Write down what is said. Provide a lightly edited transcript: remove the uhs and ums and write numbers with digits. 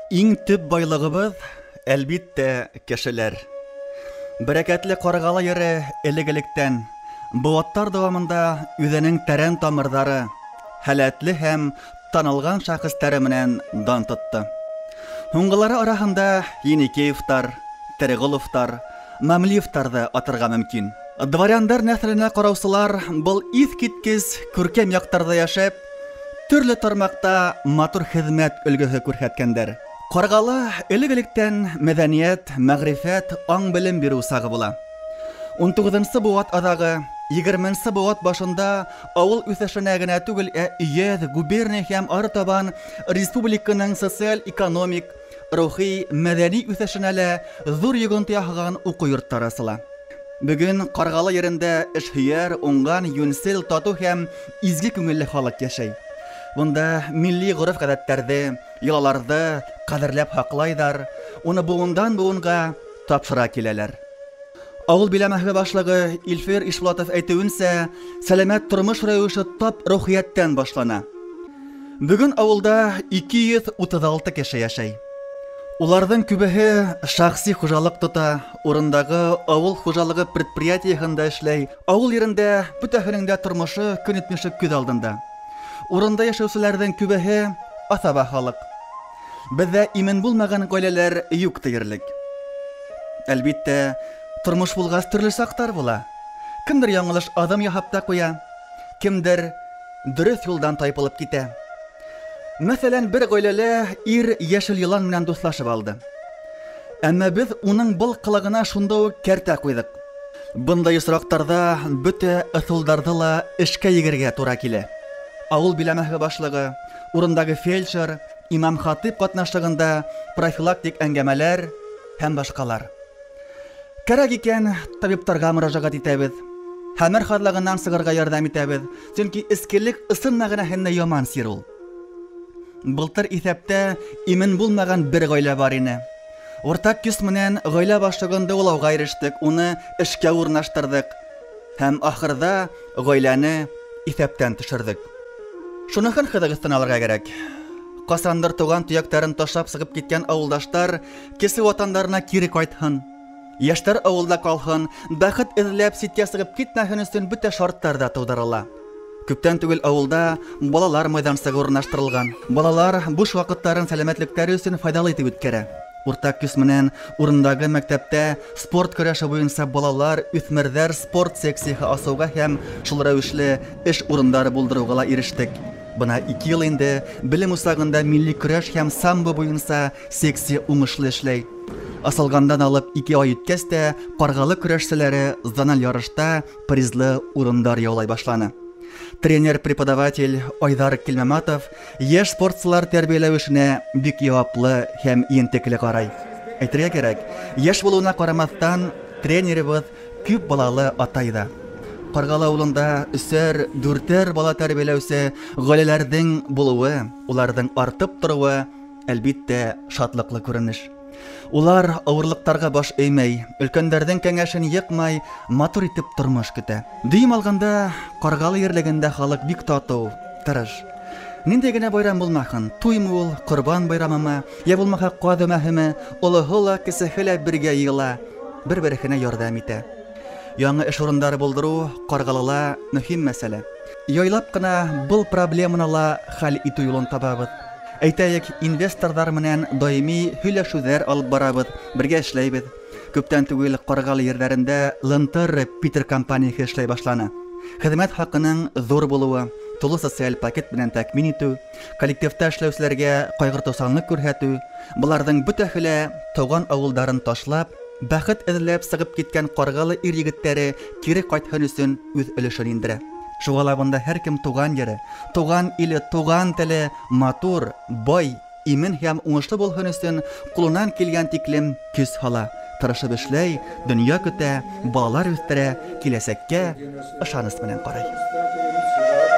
Иң төп байлығыбыҙ, әлбиттә, кешеләр. Бәрәкәтле Ҡарғалы ере элек-электән, быуаттар дауамында үҙенең тәрән тамырҙары, һәләтле һәм танылған шәхестәре менән дан тотто. Һуңғылары араһында Еникеевтар, Тереғоловтар, Мамлиевтарҙы атарға мөмкин. Дворяндар нәҫеленә ҡараусылар был иҫ киткес күркәм яҡтарҙа йәшәп, төрлө тармаҡта матур хеҙмәт өлгөһө күрһәткәндәр. Ҡарғалы элек-электән мәҙәниәт, мәғрифәт, аң-белем биреү усағы була. 19-нсы быуат аҙағы, 20-нсе быуат башында ауыл үҫешенә генә түгел, ә өйәҙ, губерния һәм арытабан республиканың социаль-экономик, рухи, мәҙәни үҫешенә лә ҙур йоғонто яһаған уҡыу йорттары асыла. Бөгөн Ҡарғалы ерендә эшһөйәр, уңған, йүнсел, татыу һәм изге күңелле халыҡ йәшәй. Бында милли ғөрөф-ғәҙәттәрҙе, йолаларҙы ҡәҙерләп һаҡлайҙар, уны быуындан быуынға тапшыра киләләр. Ауыл биләмәһе башлығы Илфир Ишбулатов әйтеүенсә, сәләмәт тормош рәүеше тап рухиәттән башлана. Бөгөн ауылда 236 кеше йәшәй. Уларҙың күбеһе шәхси хужалыҡ тота, урындағы ауыл хужалығы предприятиеһында эшләй. Ауыл ерендә бөтәһенең дә тормошо, көн итмеше күҙ алдында. Урында йәшәүселәрҙең күбеһе аҫаба халыҡ. Беҙҙә имен булмаған ғаиләләр юҡ тиерлек. Әлбиттә, тормош булғас төрлө саҡтар була. Кемдер яңылыш аҙым яһап та ҡуя, кемдер дөрөҫ юлдан тайпылып китә. Мәҫәлән, бер ғаиләлә ир йәшел йылан менән дуҫлашып алды. Әммә беҙ уның был ҡылығына шунда уҡ кәртә ҡуйҙыҡ. Бындай осраҡтарҙа бөтә ысулдарҙы ла эшкә егергә тура килә. Ауыл биләмәһе башлығы, урындағы фельдшер, имам-хатип ҡатнашлығында профилактик әңгәмәләр һәм башҡалар. Кәрәк икән, табиптарға мөрәжәғәт итәбеҙ. Хәмер һаҙлығынан сығырға ярҙам итәбеҙ, сөнки эскелек ысын мәғәнәһендә яман сир ул. Былтыр иҫәптә имен булмаған бер ғаилә бар ине. Уртаҡ көс менән ғаилә башлығын дауалауға ирештек, уны эшкә урынлаштырҙыҡ һәм ахырҙа ғаиләне иҫәптән төшөрҙөк. Шуныһын ҡыҙыҡ өҫтөнә алырға кәрәк. Ҡасандыр тыуған төйәктәрен ташлап сығып киткән ауылдаштар кесе ватандарына кире ҡайтһын. Йәштәр ауылда ҡалһын, бәхет эҙләп ситкә сығып китмәһен өсөн бөтә шарттар ҙа тыуҙырыла. Күптән түгел ауылда балалар майҙансығы урынлаштырылған. Балалар буш ваҡыттарын сәләмәтлектәре өсөн файҙалы итеп үткәрә. Уртаҡ көс менән урындағы мәктәптә спорт көрәше буйынса балалар, үҫмерҙәр спорт секцияһы асыуға һәм шул рәүешле эш урындары булдырыуға ла ирештек. Бына 2 йыл инде белем усағында милли көрәш һәм самбо буйынса секция уңышлы эшләй. Асылғандан алып 2 ай үткәс тә Ҡарғалы көрәшселәре зональ ярышта призлы урындар яулай башланы. Тренер-преподаватель Айҙар Килмәмәтов йәш спортсылар тәрбиәләү эшенә бик яуаплы һәм ентекле ҡарай. Әйтергә кәрәк, йәш булыуына ҡарамаҫтан тренерыбыҙ күп балалы атай ҙа. Ҡарғалы ауылында 3-әр, 4-әр бала тәрбиәләүсе ғаиләләрҙең булыуы, уларҙың артып тороуы, әлбиттә, шатлыҡлы күренеш. Улар ауырлыҡтарға баш эймәй, өлкәндәрҙең кәңәшен йыҡмай, матур итеп тормош көтә. Дөйөм алғанда, Ҡарғалы ерлегендә халыҡ бик татыу, тырыш. Ниндәй генә байрам булмаһын, туймы ул, ҡорбан байрамымы, йә булмаһа ҡаҙ өмәһеме, олоһо ла, кесеһе лә бергә йыйыла, бер-береһенә ярҙам итә. Яңы эш урындары булдырыу Ҡарғалыла мөһим мәсьәлә. Яйлап ҡына был проблеманы ла хәл итеү юлын табабыҙ. Әйтәйек, инвесторҙар менән даими һөйләшеүҙәр алып барабыҙ, бергә эшләйбеҙ. Күптән түгел Ҡарғалы ерҙәрендә Лентер Питер компанияһы эшләй башланы. Хеҙмәт хаҡының ҙур булыуы, тулы социаль пакет менән тәьмин итеү, коллективта эшләүселәргә ҡайғыртыусанлыҡ күрһәтеү, быларҙың бөтәһе лә тыуған ауылдарын ташлап, бәхет эҙләп сығып киткән Ҡарғалы ир-егеттәре кире ҡайтһын өсөн үҙ өлөшөн индерә. Шуға ла бында һәр кем тыуған ере, тыуған иле, тыуған теле матур, бай, имен һәм уңышлы булһын өсөн ҡулынан килгән тиклем көс һала, тырышып эшләй, донъя көтә, балалар үҫтерә, киләсәккә ышаныс менән ҡарай.